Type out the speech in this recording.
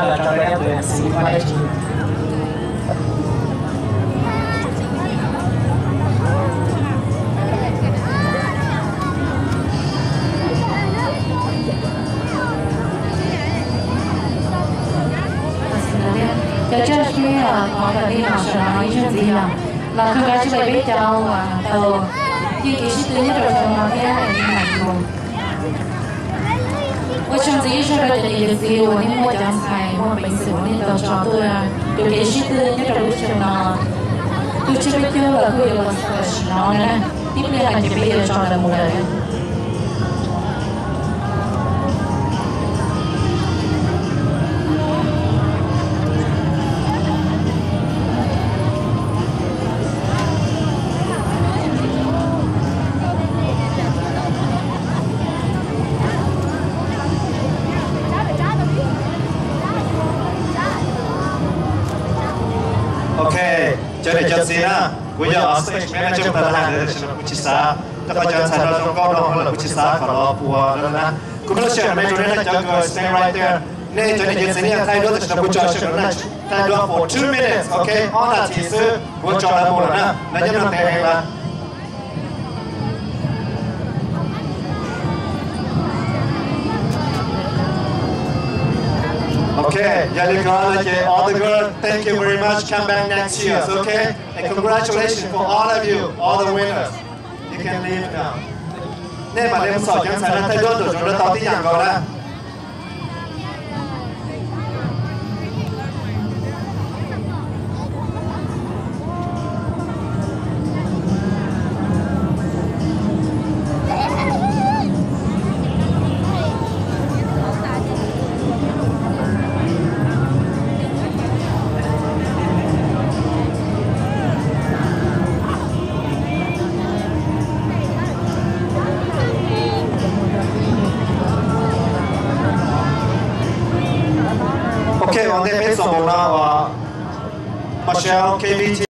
Los tso rau tus MC Quang Daim Tsim. Cov tsiaj sib thov kom nej los sawv daws ib zaug ntxiv yom. Los kawg nkaus tsis hais peb cov uas tau yeej kev sib tw nyob rau xyoo no thiab es mam mus. Ua tsaug ntxiv ib zaug rau cov niam cov txiv uas nej muab cov ntxhais muaj peev xwm uas nej tau tso tuaj rau kev sib tw nyob rau lub xyoo no. Tus tshiab peb caug los kuj yuav los txog tam sim no na, tib pliag no ces peb yuav tso lawv mus lawm. Ok, cov niam cov txiv na, kuv yog stage manager ntawm lawv, tam sim no kuv tsis xav, rau qhov cov ntxhais no zoo nkauj no lawm kuv tsis xav kom los puas lawv na. Kuv muab sij hawm no rau nej na, cov kws stand right there. Nej cov niam cov txiv nej thaij duab tam sim no kuv tso sij hawm no na, thaij duab for two minutes, ok, ob nas this xwb kuv tso lawv mus lawm na, lawv nyob no ntev heev lawm. Ok, yog li ko no ces all the girls, thank you very much, come back next year, ok, and congratulations for all of you, all the winners. You can leave now. Nej mam li mus xauj cov ntxhais no thaij duab ntawm zoov rau tau tib yam nkaus na. Ok, ua ntej peb txuas mus no uas Marshall, K B T.